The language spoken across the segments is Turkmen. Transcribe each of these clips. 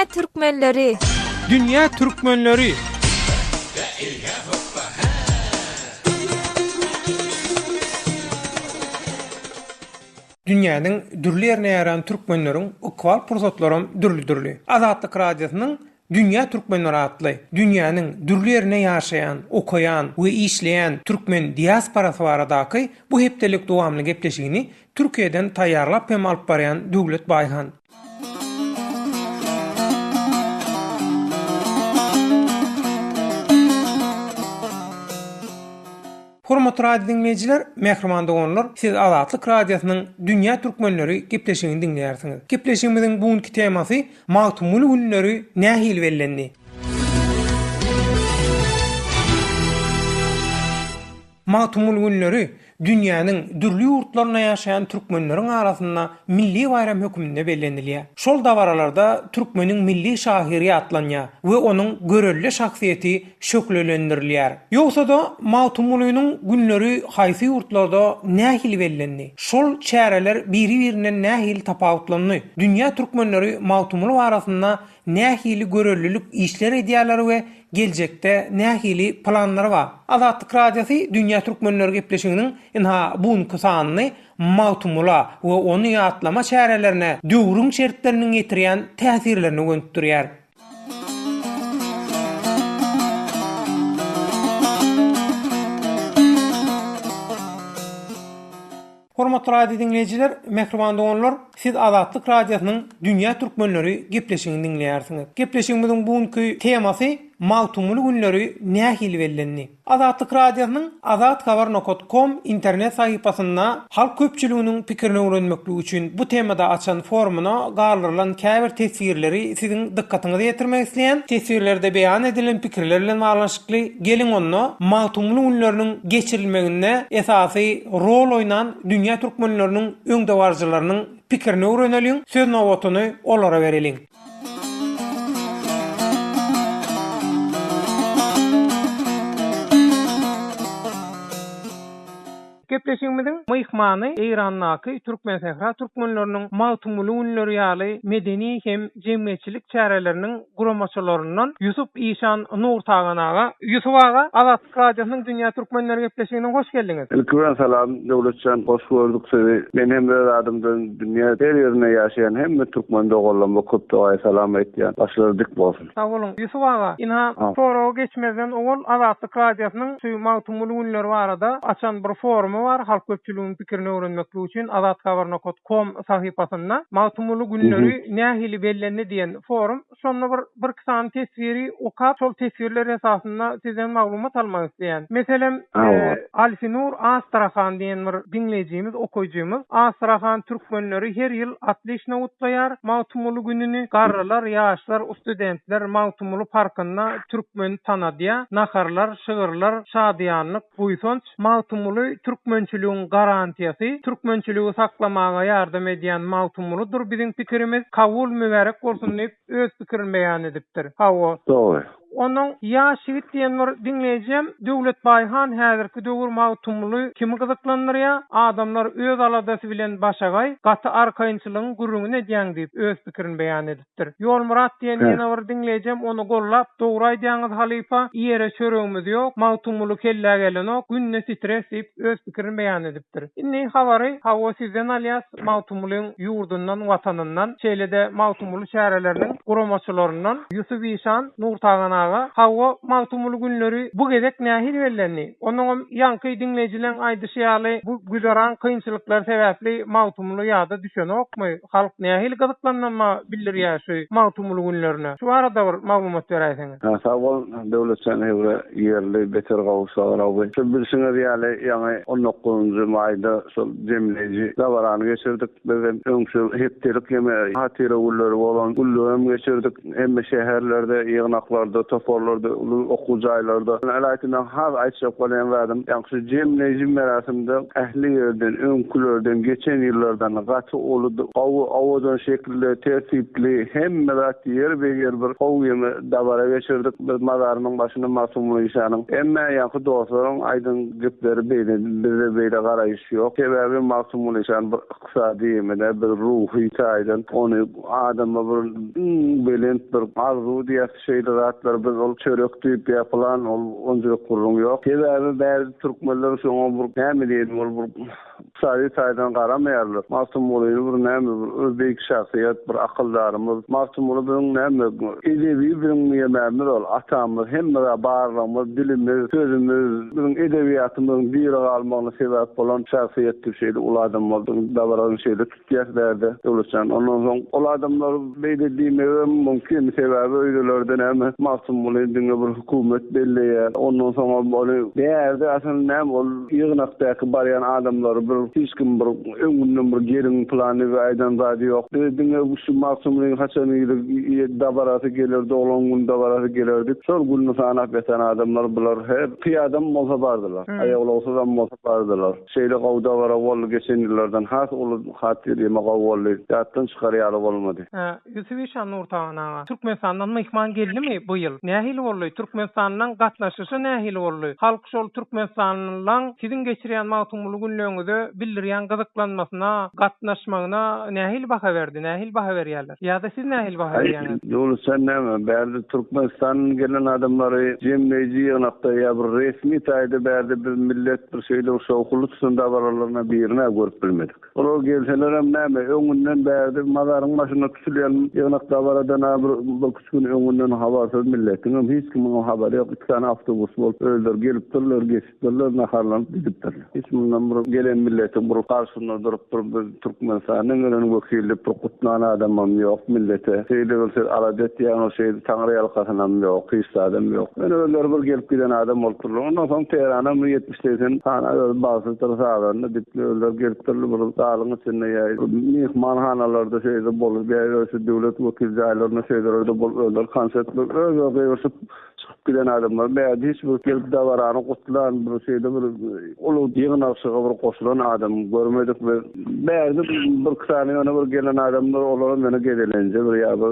Dünýä türkmenleri! Dünýä türkmenleri! Dünýäniň dürli ýerine ýaýran türkmenleriň ykbal pursatlaram dürli-dürli. Azatlyk Radiosynyň Dünýä türkmenleri atly, dünýäniň dürli ýerinde ýaşaýan, okaýan we işleýän türkmen diasporasy baradaky bu hepdelik dowamly gepleşigini Türkiýeden taýýarlap hem alyp barýan Döwlet Baýhan. Hormatly radio diňleýjiler, mähriban doganlar, siz Azatlyk Radiosynyň Dünýä türkmenleri gepleşigini diňleýärsiňiz. Gepleşigimiziň bu günki temasy Magtymguly günleri nähili bellendi? Magtymguly günleri dünýäniň dürli ýurtlarynda ýaşaýan türkmenleriň arasynda milli baýram hökmünde bellenilýär. Şol dabaralarda türkmeniň milli şahyry ýatlanýar we onuň görelde şahsyýeti şöhlelendirilýär. Ýogsa-da, Magtymgulynyň günleri haýsy ýurtlarda nähili bellendi? Şol çäreler biri-birinden nähili tapawutlandy? Dünýä türkmenleri Magtymguly barasynda nähili görellilik işler edýärler we geljekde nähili planlary bar? Azatlyk Radiosy Dünýä Türkmenleri gepleşiginiň ynha bu günki sanyny Magtymgula we ony ýatlama çärelerine döwrüň şertleriniň ýetirýän täsirlerine gönükdirýär. Hormatly radio diňleýjiler, mähriban doganlar, siz Azatlyk Radiosynyň Dünýä Türkmenleri gepleşigini diňleýärsiňiz. Gepleşigimiziň bu günki temasy Magtymguly günleri nähili bellendi? Azatlyk Radiosynyň Azathabar nokat kom internet sahypasynda halk köpçüliginiň pikirini öwrenmeklik üçin bu temada açan forumyna galdyrylan käbir teswirleri siziň dykgatyňyza ýetirmek isleýän. Teswirlerde beýan edilen pikirler bilen baglanyşykly geliň onda Magtymguly günleriniň geçirilmeginde esasy rol oýnan dünýä türkmenleriniň öňdebaryjylarynyň pikirini öwreneliň, söz nobatyny olara bereliň. Gepleşigimiziň myhmany Eýrandaky Türkmensähra türkmenleriniň Magtymguly günleri ýaly medeni hem jemgyýetçilik çäreleriniň guramaçylaryndan Ýusup işan Nurtagan aga. Ýusup aga, Azatlyk Radiosynyň Dünýä Türkmenleri gepleşigine hoş geldiňiz. Ilki bilen salam Döwletjan hoş gördük sizi. Men hem öz adymdan dünýä her ýerinde ýaşaýan hemme türkmen doganlaryma köp dogaýy salam aýtýan. Başlary dik bolsun. Sag boluň, Ýusup aga. Ynha, soraga geçmezden owal Azatlyk Radiosynyň şu Magtymguly günleri barada açan bir forumy bar, halk köpçüliginiň pikirini öwrenmeklik üçin azathabar nokat kom sahypasynda Magtymguly günleri nähili bellendi diýen forum. Şonda bir birki sany teswiri okap, şol teswirler esasynda sizden maglumat almak isleýän. Meselem, Alfinur Astrahan diýen bir diňleýjimiz, okaýjymyz, Astrahan türkmenleri her ýyl otliçno gutlaýar Magtymguly gününi. Garrylar, ýaşlar, ustudentler Magtymguly parkynda türkmeni tanadýar. Naharlar, şygyrlar, şadyýanlyk, buýsanç. Magtymguly türkmençiligiň garantiýasy, türkmençiligi saklamaga ýardam edýän Magtymguludyr biziň pikirimiz. Kabul mübärek bolsun diýip, öz pikirini beýan edipdir. Hawa. Dogry. Onuň Ýaş ýigit diýen bir diňleýjiem Döwlet Baýhan häzirki döwür Magtymguly kimi gyzyklandyrýar, adamlar öz aladasy bilen başagaý, gaty arkaýynçylygyň gürrüňini edýäň diýip, öz pikirini beýan edipdir. Ýolmyrat diýen ýene bir diňleýjem ony gollap, Dogry aýdýaňyz halypa, iýere çöregimiz ýok, Magtymguly kellä gelenok, günde stres diýip, öz pikirini beýan edipdir. Indi habary hawa sizden alýas, Magtymgulyň ýurdundan, Watanyndan, şeýle-de Magtymguly çäreleriniň guramaçylaryndan Ýusup işan, Nurtagan aga, hawa, Magtymguly günleri bu gezek nähili bellendi? Onuňam ýaňky diňleýjileň aýdyşy ýaly, bu güzeran kynçylyklary sebäpli Magtymguly ýada düşenokmy? Halk nähili gyzyklanma bildirýär şu Magtymguly günlerine? Şu barada bir maglumat beräýseňiz. Ha, sag bol, Döwletjan Hewre, ýerli, beter gowy, sag Şu bilşiňiz ýaly, ýaňy on dokuzynjy maýda şol jemleýji dabarany geçirdik. Biz hem öň şu hepdelik hem hatyra günleri bolan günleri hem geçirdik. Hemme şäherlerde, ýygnaklarda, toparlarda, uly okuw jaýlarda. Ylaýta meň has aýtjak bolýan zadym, ýaňky şu jemleýji merasimde ähli ýerden, öňkülerden, geçen ýyllardan gaty uly, gowy, owadan şekilde, tertipli, hemme zat ýerbe-ýer bir gowy ýeme dabara geçirdik. Biz mazarynyň başynda Magtymguly işanyň. Emme ýaňky dostlaryň aýdan gepleri beýle. Bizde beýle garaýyş ýok. Sebäbi Magtymguly şan bir ykdysady ýemine bir ruhy taýdan ony adama bir iň belent bir arzuw diýýäs şeýle zatlar biz ol çörek diýip ýa pylan ol onjalik gürrüň ýok. Sebäbi bärde türkmenler şoňa bir näme diýelim ol bir ykdysady taýdan garamaýarlar. Magtymgulyny bir näme bir öz beýik şahsyýet bir akyldarymyz. Magtymguly biziň näme edebi biziň ýemämiz ol atamyz hemme zat barlygymyz dilimiz sözümiz biziň edebiýatymyzyň diri galmagyna sebäp bolan şahsyýet diýip şeýle uly adam boldy dabarany şeýle tutýas bärde Döwletjan ondan soň ol adamlar beýle diýmegem mümkin sebäbi öýdelerde näme Magtymguly diňe bir hökümet belleýär ondan soňam ony bärde asyl näme ol ýygnakdaky barýan adamlary bir hiç kim bir öňünden bir geliň pylany we aýdan zady ýok biz diňe şu Magtymgulyň haçan dabarasy geler doglan gün dabarasy geler diýip şol gününi sanap ýatan adamlar bular her pyýadam bolsa bardylar aýagulagsyzam bolsa bardylar. Şeýle gowy dabara boldy geçen ýyllardan has uly hatyr ýeme gowy boldy ýatdan çykar ýaly bolmady. Ýusup işan Nurtagan aga, Türkmenistandan myhman geldimi bu ýyl? Nähili boldy? Türkmenistanlylaň gatnaşyşy nähili boldy? Halk şol türkmenistanlylaň siziň geçirýän Magtymguly günleňize bildirýän gyzyklanmasyna, gatnaşmagyna nähili baha berdi, nähili baha berýärler? Ýa-da siz nähili baha berýäňiz? Doly sen näme, bärde Türkmenistandan gelen adamlary jemleýji ýygnakda ýa bir resmi taýda bärde biz millet bir şeýle bir şowhunly tutan dabaralaryna birini-ä görüp bilmedik. Olar gelselerem näme, öňünden bärde mazaryň başynda tutulýan ýygnak dabaradan-a bir birküç gün öňünden habarsyz milletiňem hiç kimiňem habary ýok, iki sany awtobus bolup özleri gelipdirler, geçip. Gitipdirler, naharlanyp gidipdirler. Hiç mundan bir gelen milletiň bir garşysynda durup bir biz Türkmenistandan gelen wekil diýip bir gutlan adamam ýok millete. Şeýle bir siz alada etýäňiz şeýle taňry ýalkasynam ýok, hiç zadam ýok. Ýöne özleri bir gelip giden adam bolupdyrlar. Ondan soň Tehrana bir 70-80 sany öz bagşydyr sazanda diýip özleri gelipdirler bir zalyň içinde ýa myhmanhanalarda şeýle bolup ýa öz şu döwlet wekil jaýlarynda şeýlelerde bolup özleri konsert berip öz-özi gygyryşyp Çykyp giden adamlar bärde hiç bir gelip dabarany gutlan bir şeýle bir uly ýygnakşyga bir goşulan adam görmedik biz. Bärde bir iki sany ýöne bir gelen adamlar olaram ýöne gezelenje bir ýa bir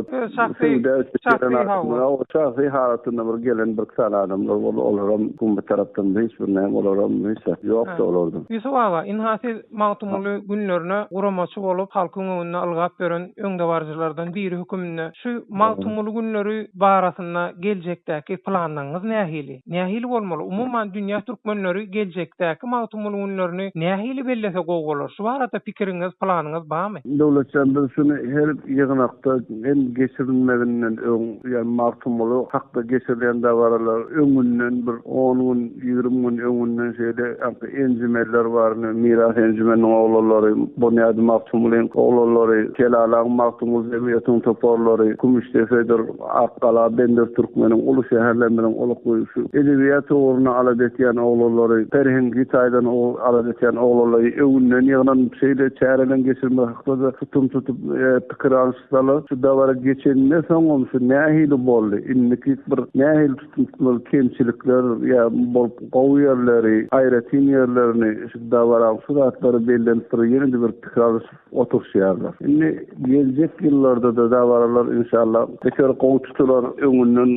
söwda üçin gelen adamlar. Şahsy halatynda bir gelen bir iki sany adamlar boldy olaram hökümet tarapdan hiç bir näme olaram hiç zat ýokdy olardan. Ýusup aga, ynha siz Magtymguly günlerine guramaçy bolup halkyň öňünde ylgap ýören öňdebaryjylardan biri höküminde Şu Magtymguly günleri barasynda geljekdäki planlaryňyz nähili? Nähili bolmaly? Umuman dünýä türkmenleri geljekdäki Magtymguly günlerini nähili bellese gowy bolar? Şu barada pikiriňiz, planyňyz barmy? Döwletjan biz şuny her ýygnakda hem geçirilmezinden öň, ýagny Magtymguly hakda geçirilýän dabaralar öňünden bir on gün, 20 gün öňünden şeýle ýaňky enjümenler bar, ine, Miras enjümeniniň oglanlary, Bunýady Magtymgulyň oglanlary, Kelalaň Magtymguly jemgyýetiniň toparlary, Kümüşdepedir, Akgala, Bender Türkmeniň uly şäherlerimiziň uly şu edebiýat ugrunda alada etýän oglanlary, ferhengi taýdan alada etýän oglanlary öňünden ýygnanyp şeýle çäreleň geçirmek hakda-da tutum tutup pikir alyşsalar, şu dabara geçenden soňam şu nähili boldy, indiki bir nähili Tutmaly kemçilikler ýa bolup gowy ýerleri, aýratyn ýerlerini şu dabaraň şu zatlary bellenip bir ýene-de bir pikir alyşyp oturyşýarlar. Indi geljek ýyllarda-da dabaralar inşallah beter gowy tutular öňünden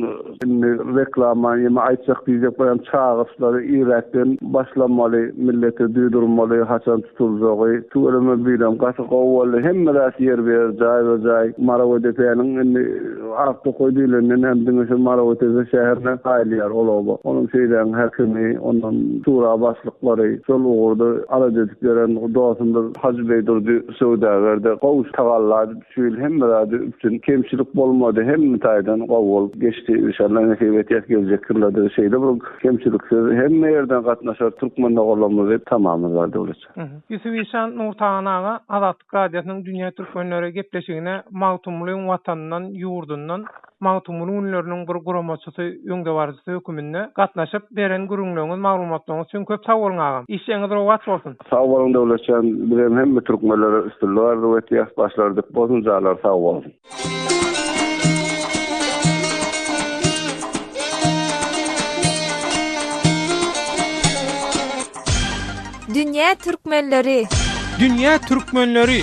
indi reklama ýa aýtjak diýjek bolýan çagyryşlary irräkden başlamaly millete duýdurmaly haçan tutuljagy. Tüweleme birem gaty gowy boldy hemme zat ýerbe-ýer jaýba-jaý Marawedepäniň indi Ak tokaý diýlenden hem diňe şu Marawetepe şäherine gaýylýar ol oba. Onuň şeýdäň häkimi, ondan şura başlyklary, şol ugurda alada edip ýören dostumyz Hajybeýdurdy söwdagär-de gowy tagalla edip şu ýyl hemme zady üpjün, kemçilik bolmady, hemme taýdan gowy bolup geçdi. Inşallah nesip etýär geljek ýyllarda-da şeýle bir kemçiliksiz hemme ýerden gatnaşar türkmen doganlarymyz diýip tamamyz bar Döwletjan. Ýusup işan Nurtagan aga Azatlyk Radiosynyň Dünýä Türkmenleri gepleşigine Magtymgulyň Watanyndan, ýurdundan Magtymguly günleriniň bir guramaçysy, öňdebaryjysy höküminde gatnaşyp, beren gürrüňleriňiz, maglumatlaryňyz üçin köp sag boluň agam. Işjeňiz rowaç bolsun! Sag boluň Döwletjan, bizem hemme türkmenlere üstünlik arzuw etýäs, başlary dik bolsun, janlary sag bolsun. Dünýä türkmenleri. Dünýä türkmenleri.